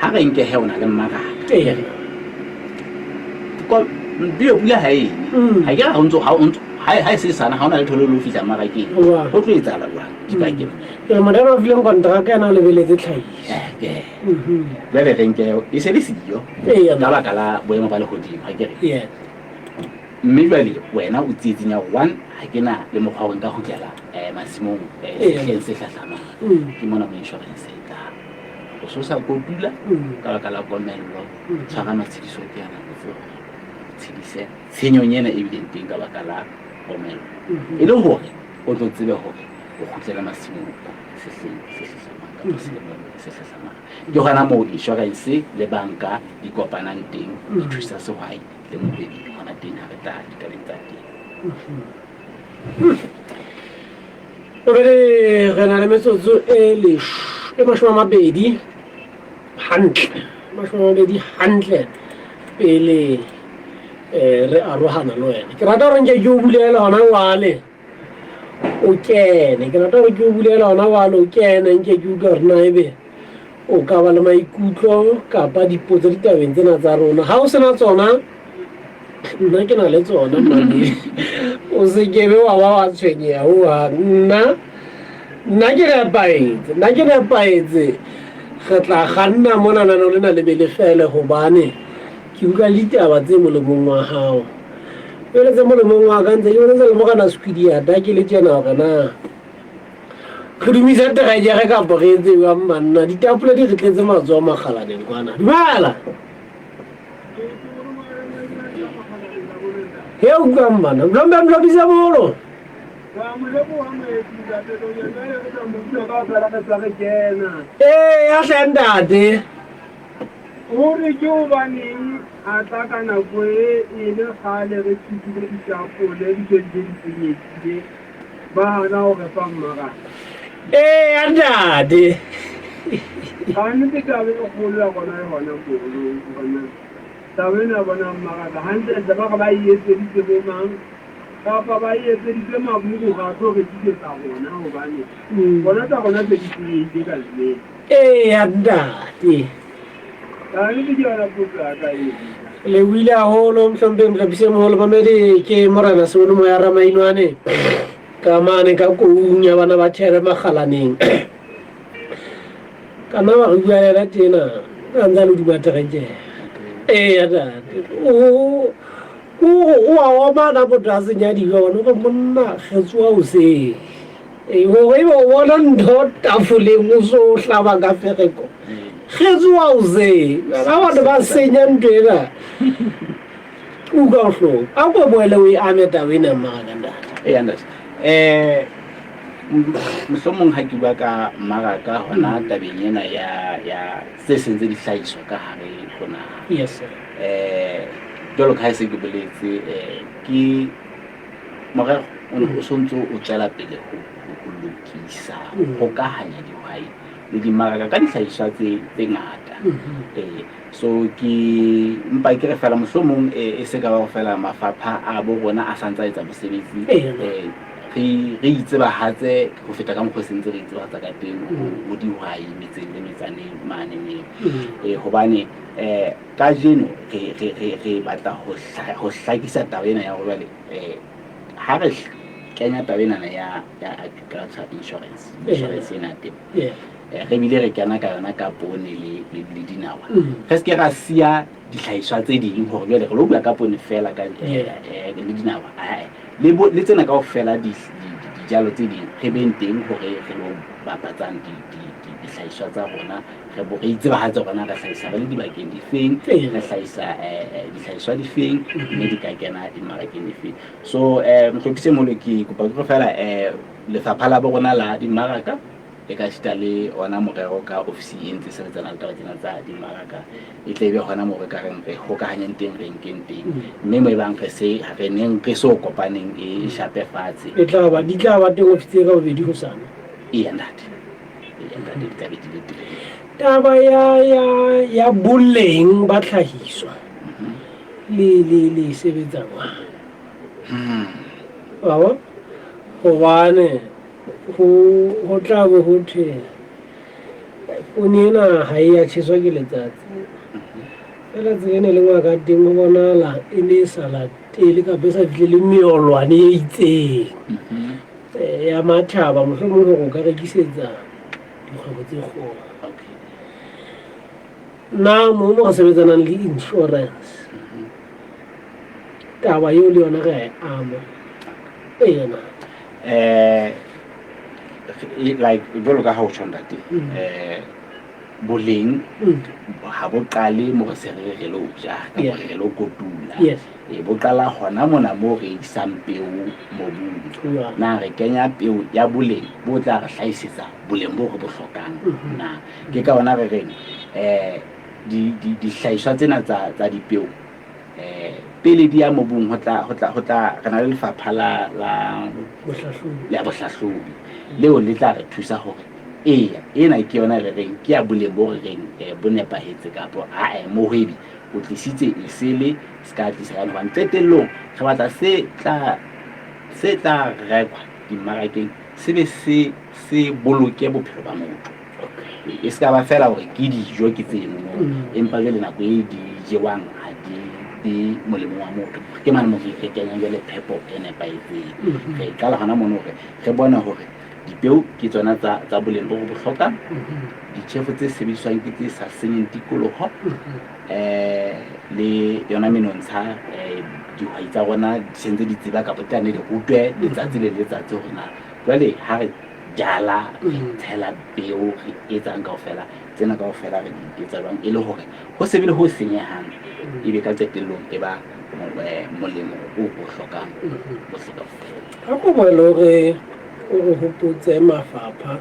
[SPEAKER 1] ha re nke he o na le mmaraka, dio pula ha ene ha ke ra o ntso ha o ntso ha e se sana ha ona le tholo le ho fihla mmarakeng, ho tlo etsahala jwang dipakeng?
[SPEAKER 2] Motho a fileng kontraka ena o lebeletse tlhahiso.
[SPEAKER 1] Jwale re nke e se le siyo ka baka la boemo ba lehodimo, ha ke re? Mme jwale wena o tsietsing ya one, ha ke na le mokgwa wa nka kgutlela masimong sehleng se hlahlamang. Ke mona mo insurance e tlang. O so sa kotula ka baka la komello, tshwara matshediso ke yana o tsebe hore o tshedise tshenyong ena e bileng teng ka baka la komello. E le hore o tlo tsebe hore o kgutlele masimong sehleng se hlahlamang kapa selemong se hlahlamang. Ke hona moo insurance le banka di kopanang teng di thusa sehwai le mohwebi hona teng ha re tla ditabeng tsa teng.
[SPEAKER 2] Re re na le metsotso e e 20 hantle, 20 hantle pele re arohana le wena. Ke rata gore nke ke o bulele hona jwale o kene, ke rata gore ke o bulele hona jwale o kene, nke ke utlwa hore na ebe o ka ba le maikutlo kapa dipotso ditabeng tsena tsa rona. Ha o sena tsona, nna ke na le tsona mane, o se kebe wa ba wa tshwenyeha hohang. Nna ke nepahetse, nna ke nepahetse. Re tla kganna mona lenaneo lena le be le fele, hobane ke utlwa le ditaba tse molemong wa hao. Jwale tse molemong wa ka ntse ke bona tse le morena Squidiata ke le tjena hore na re dumise terekere kapo re etse jwang banna. Ditapole di re tletse matsoho makgalaneng kwana. Dumela. He utlwang bana, mhlombe mhlobise moholo. Ee, ya hle ntate.
[SPEAKER 8] O re ke hobaneng a tla ka nako e e le kgale re tshupile ditapole di se ntse di senyehile, ba hana ho re fa mmaraka.
[SPEAKER 2] Ee, ya ntate.
[SPEAKER 8] Kannete taba e kgolo ya rona e hona mono, hore na taba ena ya bona mmaraka hantlentle ba re ba e etseditse bo mang kapa ba e etseditse maburu hore a tlo rekisetsa rona, hobane bona tsa rona se di senyehile ka nnete.
[SPEAKER 2] Ee, ya ntate.
[SPEAKER 8] Kannete ke yona potso ya ka eo.
[SPEAKER 2] Le buile haholo mohlomphehi Mohlapisi Moholo. Mamedi ke Morena Seolo ya Ramainwane ka mane ka koung ya bana ba Thebe Makgalaneng. Ka nna wa re bua le yena tjena a ntse a le hodima terekere. Ee, ya ntate. O o a omana motho a senya dijo hobane o re monna re tsoha hoseng. Ee, hore ebe o bona ntho tafoleng o so o hlaba ka fereko. Re tsoha hoseng. Ba batho ba senya ntho ena. Ke utlwa bohloko. A ko boele o e ame taba ena mmaraka ntate.
[SPEAKER 1] Ee, ntate. Mohlomong ha ke bua ka mmaraka hona tabeng ena ya ya tse seng tse di hlahiswa ka hare ho naha.
[SPEAKER 2] Yes sir.
[SPEAKER 1] Jwalo ka ha e se ke boletse, ke morero o ne o sontso o tswela pele ho lokisa, hokahanya dihwai le dimmaraka ka dihlahiswa tse ngata. So ke mpa ke re fela mohlomong e se ka ba go fela mafapha a bo rona a santsa etsa mosebetsi, re itsebahatse ho feta ka mokgwa o sentse re itsebahatsa ka teng ho dihwai metseng le metsaneng mane neng. Hobane kajeno re batla ho hlakisa taba ena ya hore jwale ha re kenya taba enana ya agriculture insurance, insurance ena ya temo, re bile re kena ka yona ka poone le dinawa, re se ke ra siya dihlahiswa tse ding hore jwale re lo bua ka poone fela ka le dinawa. Ae, le tsena kaofela dijalo tse ding re beng teng hore re lo bapatsang dihlahiswa tsa rona, re bo re itsebahatse rona re hlahisa re le dibakeng difeng, re hlahisa dihlahiswa difeng, mme di ka kena dimmarakeng difeng. So mohlophisi e moholo, ke kopa ke fela lefapha la bo rona la dimmaraka e ka sita le ona morero ka ofisi e ntse sebetsana le taba tsena tsa dimmaraka, e tle be hona moo re ka reng re hokahanyeng teng, re nkeng teng, mme mo e bang re se re neng re so kopaneng e shape fatshe.
[SPEAKER 2] E tla ba di tla ba teng ofisi e ka bobedi hosane.
[SPEAKER 1] Eya ntate, eya ntate, di tla be di le teng.
[SPEAKER 2] Taba ya ya ya boleng ba tlhahiswa le le le sebetsa jwang? Wa bona? Hobane ho tla bo ho thwe poone ena ha e ya tjheswa ke letsatsi. Feela tsela ena e lengwa ka teng ho bonahala e ne e sa latele kapa e sa fihlele meolwane e itseng ya matjhaba, mohlomong hore o ka rekisetsa dikgwebo tse kgolo. Na mo mo re sebetsanang le insurance, taba eo le yona re a e ama? Ee na.
[SPEAKER 1] Like jwalo ka ha o tjho ntate, boleng ha bo qale mo re se re re lo ja kapa re lo kotula. Bo qala hona mona moo re isang peo mobung. Na re kenya peo ya boleng bo tla re hlahisetsa boleng bo re bo hlokang na? Ke ka hona re reng dihlahiswa tsena tsa dipeo Pele di ya mobung ho tla ho tla ho tla re na le lefapha la la
[SPEAKER 2] Bohlahlobi.
[SPEAKER 1] la bohlahlobi leo le tla re thusa hore eya ena ke yona re reng ke ya boleng bo re reng bo nepahetse kapo ae mohwebi o tlisitse esele se ka tlisa yane hobane qetellong re batla se tla se tla rekwa dimmarakeng se be se se boloke bophelo ba motho. E se ka ba fela hore ke dijo ke tseno no empa jwale nako e di jewang ha di be molemong wa motho. Ke mane mo re kenyang jwale phepo e nepahetseng. Re qala hona mono hore re bone hore dipeo ke tsona tsa tsa boleng bo re bo hlokang, ditjhefo tse sebediswang ke tse sa senyeng tikoloho, le yona menontsha dihwai tsa rona di sentse di tseba kapa di tla nne di rutwe letsatsi le letsatsi hore na jwale ha re jala re tshela peo re etsang kaofela tsena kaofela re di etsa jwang e le hore ho se be le ho senyehang ebe ka qetellong e ba molemo o o hlokang bohle kaofela.
[SPEAKER 2] A ko boele o re o re hopotse mafapha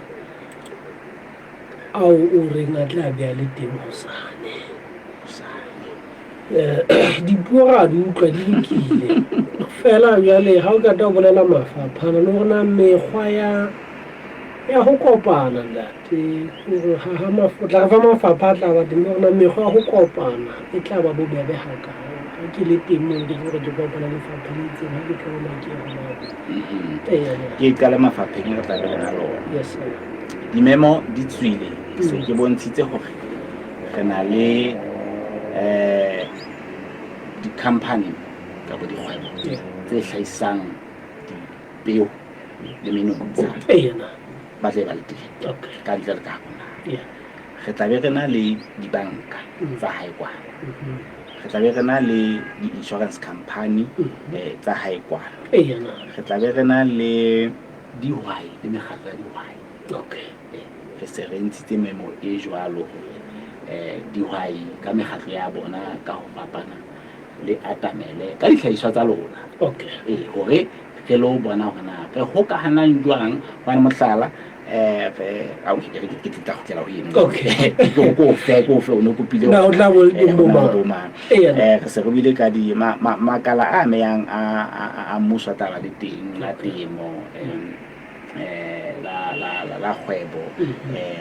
[SPEAKER 2] ao o reng a tla be a le teng hosane. Dipuo ra di utlwa di lokile fela jwale ha o qeta ho bolela mafapha le hore na mekgwa ya ya ho kopana ntate hore ha ha o tla re fa mafapha a tla ba teng le hore na mekgwa ya ho kopana e tla ba bobebe hakae ha ke le teng moo ke hore ke kopana le lefapha le itseng ha ke tloha mona ke ya ho mane.
[SPEAKER 1] Ke qale mafapheng re tla be re na le ona.
[SPEAKER 2] Yes sir.
[SPEAKER 1] Dimemo di tswile se ke bontshitse hore re na le di-company kapa dikgwebo tse hlahisang dipeo le menontsha ba tle ba le teng ka ntle le ka hare ho naha. Re tla be re na le dibanka tsa hae kwana, re tla be re na le di-insurance company tsa hae kwana, re tla be re na le dihwai le mekgatlo ya dihwai. Re se re ntshitse memo e jwalo hore dihwai ka mekgatlo ya bona ka ho fapana le atamele ka dihlahiswa tsa lona. Hore re lo bona hore na re hokahanang jwang hobane mohlala ke tla kgutlela ho eno. Ke ko fe ko fe o no kopile
[SPEAKER 2] Na o tla bo le teng bo mang?
[SPEAKER 1] Re se re buile ka di makala a amehang a mmuso a tla ba le teng la temo, la la la la kgwebo,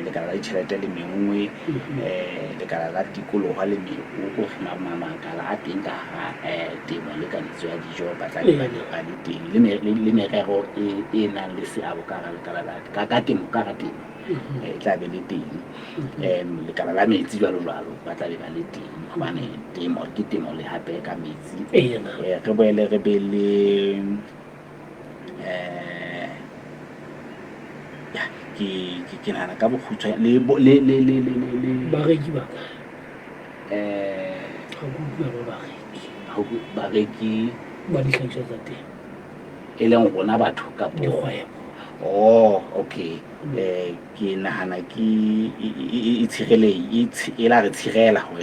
[SPEAKER 1] lekala la ditjhelete le mengwe, lekala la tikoloho le meru, ko makala a teng ka hara temo le kanetso ya dijo ba tla be ba le teng le merero e nang le seabo ka hara lekala la ka temo ka hara temo e tla be le teng. Lekala la metsi jwalo jwalo ba tla be ba le teng hobane temo ke temo le hape ka metsi. Re boele re be le ya ke nahana ka bokgutshwane le le le le le le
[SPEAKER 2] bareki ba ka ha ke utlwa ba bareki
[SPEAKER 1] bareki
[SPEAKER 2] ba dihlahiswa tsa temo
[SPEAKER 1] e leng rona batho kapo
[SPEAKER 2] dikgwebo.
[SPEAKER 1] Oh, okay. Ke nahana ke e tshirele e la re tshirela hore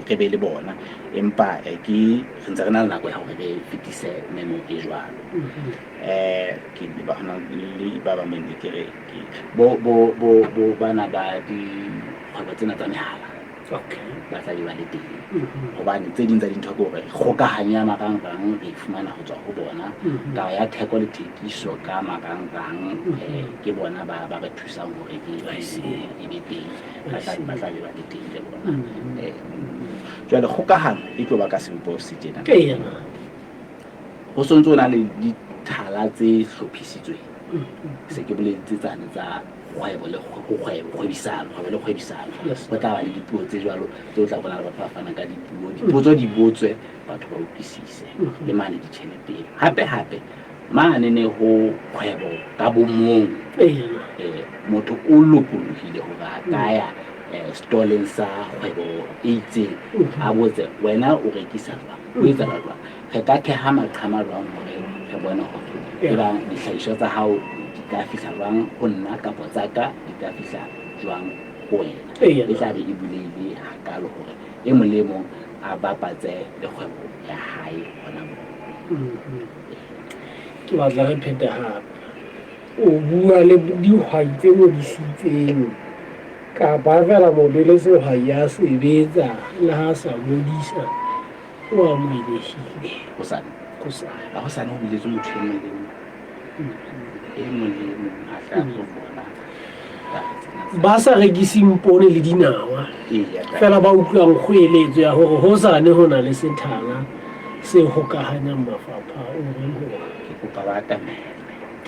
[SPEAKER 1] re be le bona, empa ke re ntse re na le nako ya hore re fetise memo e jwalo. Ke ba hona le ba bang ne ke re ke bo bo bo bo bana ba dikgwebo tsena tsa mehala ba tla be ba le teng hobane tse ding tsa dintho ke hore kgokahanyo ya marangrang re e fumana ho tswa ho bona. Taba ya theko le thekiso ka marangrang ke bona ba ba re thusang hore e e be teng. Ba tla be ba le teng le bona. Jwale kgokahano e tlo ba ka sebopeho se tjena. Ho sontso o na le dithala tse hlophisitsweng. Se ke boletse tsane tsa kgwebo le kgwebo, kgwebisano, kgwebo le kgwebisano. Ho tla ba le dipuo tse jwalo tse o tla bona le batho ba fanang ka dipuo. Dipotso di botswe, batho ba utlwisise le mane ditjheleteng. Hape hape mane ne ho kgwebo ka bomong, motho o lokolohile hore a ka ya stoleng sa kgwebo e itseng a botse wena o rekisa jwang, o etsa jwang, re ka theha maqhama jwang hore re bone hore ebang dihlahiswa tsa hao di ka fihla jwang ho nna kapa tsa ka di ka fihla jwang ho wena. E tla be e bulehile hakalo hore e mong le e mong a bapatse le kgwebo ya hae hona moo.
[SPEAKER 2] Ke batla re phete hape. O bua le dihwai tse ngodisitseng kapa feela motho e le sehwai ya sebetsa le ha sa ngodisa. O amohelehile.
[SPEAKER 1] Hosane.
[SPEAKER 2] Hosane.
[SPEAKER 1] A hosane ho biletswe motho e mong le mong. E mong le e mong a tla tlo bona taba tsena tsa-
[SPEAKER 2] Ba sa rekiseng poone le dinawa.
[SPEAKER 1] Eya, taba.
[SPEAKER 2] Fela ba utlwang kgoeletso ya hore hosane ho na le sethala se hokahanyang mafapha o reng ho bona?
[SPEAKER 1] Ke kopa ba atamele.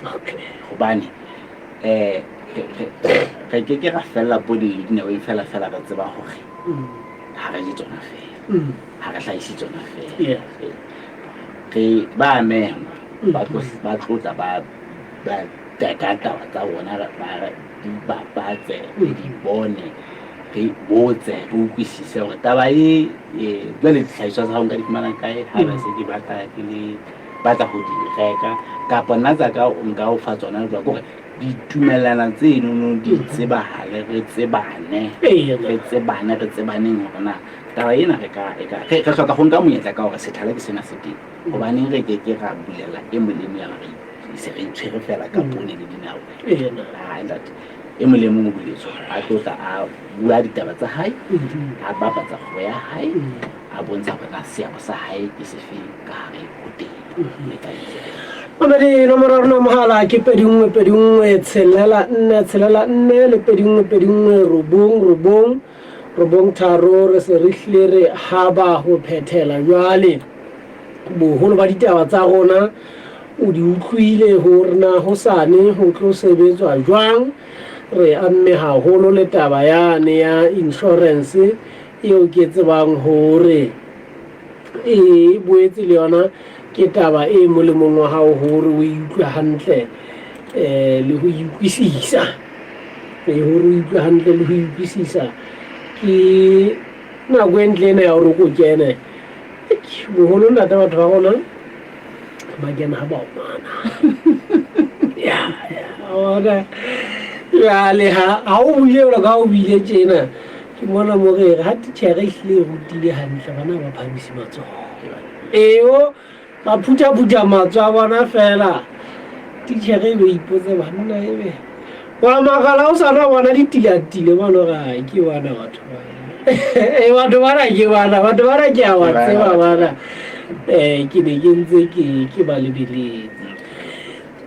[SPEAKER 2] Okay.
[SPEAKER 1] Hobane re ke ke ra fella poone le dinaweng fela fela re tseba hore ha re je tsona fela. Ha re hlahise tsona fela. Re ba amehwa, ba tlo ba tlotla ba ba teka taba tsa bona ba di bapatse, re di bone, re botse, re utlwisise hore taba e jwale dihlahiswa tsa hao nka di fumana kae ha ba se ke batla ke le batla ho di reka kapa nna tsa ka nka o fa tsona jwang kore ditumellana tsenono di tsebahale re tsebane re tsebane re tsebaneng hore na taba ena re ka e ka re hloka ho nka monyetla ka hore sethala ke sena se teng hobaneng re ke ke ra bulela e molemo ya re se re itshwere fela ka poone le dinao ntate e mong le mong o buletswe a tlotla a bua ditaba tsa hae a bapatsa kgwebo ya hae a bontsha hore na seabo sa hae ke sefeng ka hare ho teng le ka
[SPEAKER 2] Mamedi nomoro ya rona mohala ke 21 21 6 4 6 4 le 21 21 9 9 9 3. Re se re hlile re haba ho phethela jwale. Boholo ba ditaba tsa rona o di utlwile hore na hosane ho tlo sebetswa jwang. Re amme haholo le taba yane ya insurance eo ke tsebang hore e boetse le yona ke taba e molemong wa hao hore o e utlwe hantle le ho e utlwisisa. Hore o utlwe hantle le ho e utlwisisa ke nako e ntle ena ya hore o kene. Boholo ntate batho ba rona ba kena ha ba omana. Ya, ya, jwale ha o buile jwalo ka ha o buile tjena ke mona mo re re ha titjhere e hlile e rutile hantle bana ba phahamise matsoho. Eo ba phutha-phutha matsoho a bona fela titjhere e be ipotse banna ebe wa makala o sa nwa bona ditilatile mano ga ke bana batho bana. Batho bana ke bana batho bana ke a ba tseba bana ke ne ke ntse ke ba lebeletse.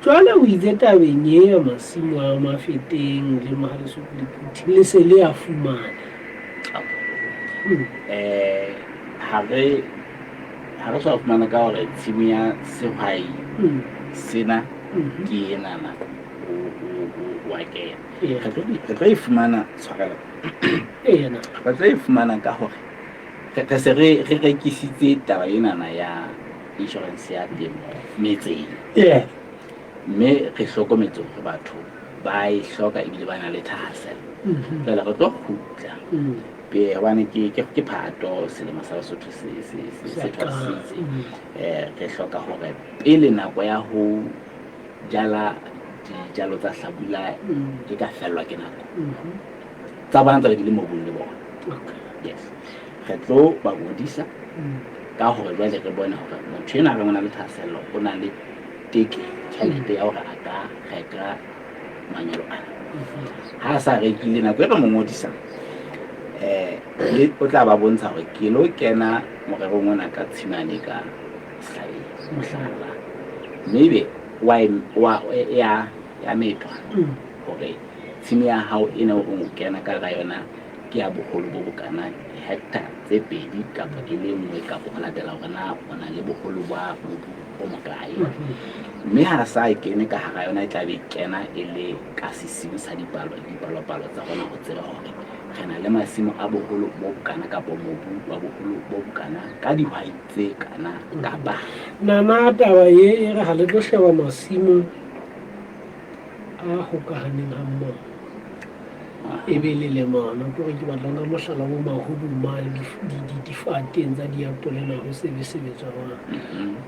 [SPEAKER 2] Jwale o itse tabeng e ya masimo a Mafeteng le Mohaleso le Phuthi le se le a fumana.
[SPEAKER 1] Ha re sa fumana ka hore tshimo ya sehwai sena ke enana o wa kena. Re tlo e fumana tshwarelo. Re tlo e fumana ka hore re se re rekisitse taba enana ya insurance ya temo metseng. Mme re hlokometse hore batho ba e hloka ebile ba na le thahasello. Jwale re tlo kgutla. Hobane ke Phato selemo sa Basotho se thwasitse. Re hloka hore pele nako ya ho jala dijalo tsa hlabula e ka fellwa ke nako. Tsa bona tsa di le mobung le bona. Yes. Re tlo ba ngodisa ka hore jwale re bone hore motho enwa re o na le thahasello, o na le teke tjhelete ya hore a ka reka manyolo ana. Ha a sa rekile nako e re mo ngodisang o tla ba bontsha hore ke lo kena morerong ona ka tshimane ka sehlabeng mohlala. Mme ebe wa ya ya methwa hore tshimo ya hao ena o kena ka hara yona ke ya boholo bo bokana hectare tse 2 kapa e le nngwe kapa ho latela hore na o na le boholo ba mobu o mokae. Mme ha sa e kene ka hara yona e tla be kena e le ka sesiu sa dipalo dipalopalo tsa rona ho tseba hore re na le masimo a boholo bo bokana kapa mobu wa boholo bo bokana ka dihwai tse kana kapa.
[SPEAKER 2] Nana taba e e re ha le tlo sheba masimo a hokahaneng ha mmoho e be le lemana ke gore ke batla nka mohlala bo mahubu mane difateng tsa diapole na ho sebesebetswa jwang.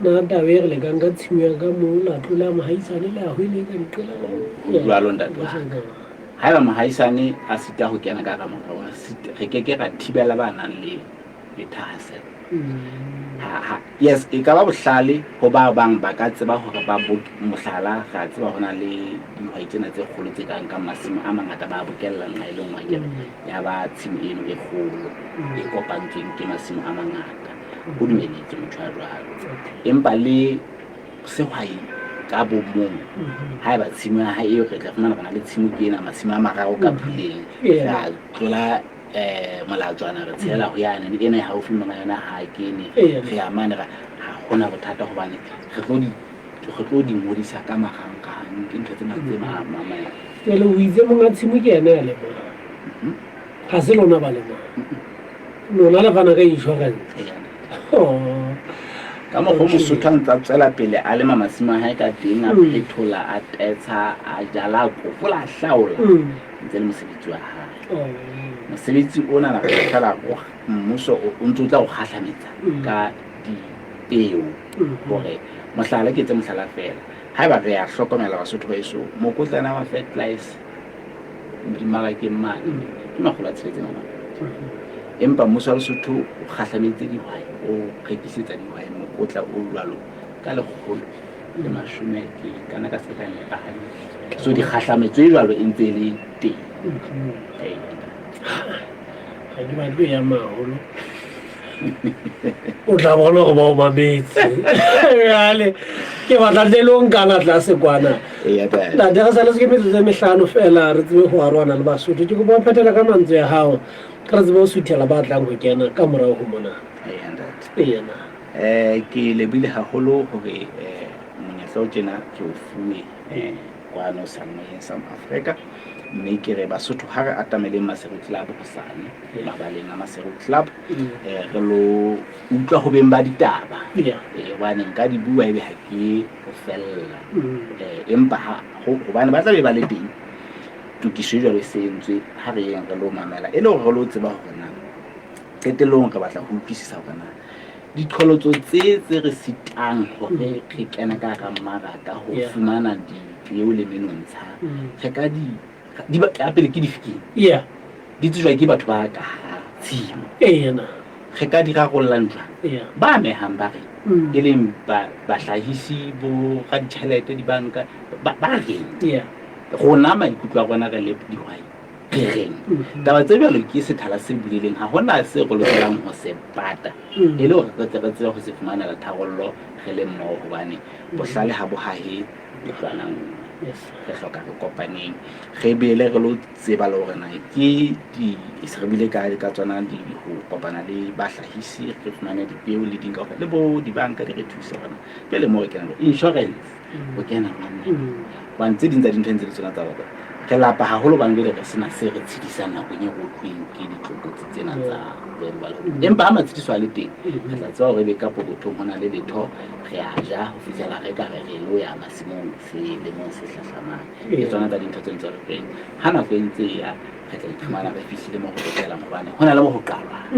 [SPEAKER 2] Na taba e re le ka nka tshimo ya ka moo la tlola mohaisane le a hwele ka diqela
[SPEAKER 1] la jwalo ntate. Haeba mohaisane a sita ho kena ka hara morero, re ke ke ra thibela ba nang le thahasello. Yes, e ka ba bohlale ho ba bang ba ka tseba hore ba mohlala re a tseba hona le dihwai tsena tse kgolo tse kang ka masimo a mangata ba bokella nqa e le nngwe akere ya ba tshimo eno e kgolo e kopantsweng ke masimo a mangata. O dumeletswe motho ya jwalo. Empa le sehwai ka bo mong, haeba tshimo ya hae eo re tla fumana rona le tshimo ke ena, masimo a mararo ka phuleng, re a tlola molatswana, re tshelela ho yane le ena e haufi mona, yona ha kene, re ya mane, ha hona bothata hobane re tlo di re tlo di ngodisa ka marangrang. Ke ntho tsena tse mamela.
[SPEAKER 2] Jwale o itse monga tshimo ke ena ya lemang, ha se lona ba lemang, lona le fana ka insurance. Oh.
[SPEAKER 1] Ka mokgwa o Mosotho a ntse a tswela pele a lema masimo a hae ka teng, a phethola, a tetsha, a jala, a kopola, a hlaola, ntse le mosebetsi wa hae. Mosebetsi ona na re fela mmuso o ntse o tla o kgahlametsa ka dipeo. Hore mohlala, ke etse mohlala fela, haeba re a hlokomela Basotho ba eso, mokotlana wa fertilizer dimmarakeng mane ke 600. Empa mmuso wa Lesotho o kgahlametse dihwai, o rekisetsa dihwai mokotla o jwalo ka 110, ke kana ka se ka nepa hantle. So dikgahlametso e jwalo e ntse e le teng. Ee.
[SPEAKER 2] Ga ke batle ya maholo, o tla bona gore ba o mametse. Jale ke batla tle le o nkana tlase kwana.
[SPEAKER 1] Eya, ntate.
[SPEAKER 2] Ntate, re saletse ke metsotso e mehlano fela re tsebe go aroana le Basotho. Ke kopa o phethela ka mantswe ya gago, re tsebe ho suthela ba tlang ho kena ka morago ho mona.
[SPEAKER 1] Eya, ntate.
[SPEAKER 2] Eya na.
[SPEAKER 1] Ke lebile haholo hore monyetla o tjena ke o fuwe kwano Seyalemoyeng sa Afrika, mme ke re Basotho ha re atameleng Maseru Club hosane, mabaleng a Maseru Club, re lo utlwa ho beng ba ditaba. Hobane nka di bua ebe ha ke ho fella. Empa ha hobane ba tla be ba le teng, tokiso e jwalo e se entswe, ha re yeng re lo mamela e le hore re lo tseba hore na qetellong re batla ho utlwisisa hore na diqholotso tse tse re sitang hore re kene ka hara mmaraka ho fumana dipeo le menontsha, re ka di di ba ya pele ke difikeng di tsejwa ke batho ba ka hara tshimo, re ka di rarollang jwang, ba amehang ba re e leng bahlahisi, bo raditjhelete, dibanka, ba reng, rona maikutlo a rona re le dihwai re reng. Taba tse jwalo ke sethala se buleleng, ha hona se re lokelang ho se pata e le hore re tle re tsebe ho se fumanela tharollo re le mmoho, hobane bohlale ha bo hahe ntlwana nngwe. Re hloka re kopaneng, re bele re lo tseba le hore na ke di se re bile ka ka tsona di ho kopana le bahlahisi, re fumane dipeo le ding kaofela, le bo dibanka di re thuse hore na jwale mo re kenang insurance o kena jwang. Hobane tse ding tsa dintho ntse le tsona tsa hore re lapa haholo, hobane jwale re sena se re tshedisang nakong e re otluweng ke ditlokotsi tsena tsa boemo ba lehodimo. Empa ha matshediso a le teng, re tla tseba hore ebe ka pokothong ho na le letho, re a ja ho fihlela re ka re re lo ya masimong selemong se hlahlamang. Ke tsona tsa dintho tse ntse re reng ha nako e ntse e ya, re tla iphumana re fihlile mo re lokelang, hobane ho na le mo ho qalwang.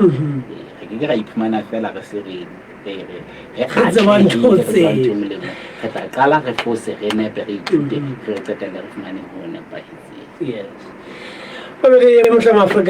[SPEAKER 1] Re ke ke ra iphumana fela re se re re re re
[SPEAKER 2] tseba ntho
[SPEAKER 1] atlehile, re tseba
[SPEAKER 2] tse.
[SPEAKER 1] Ntho e molemo. Re tla qala re fose, re nepe, re ithute, re qetelle re fumane ho nepahetseng.
[SPEAKER 2] Yes, babedi mohla Maafrika.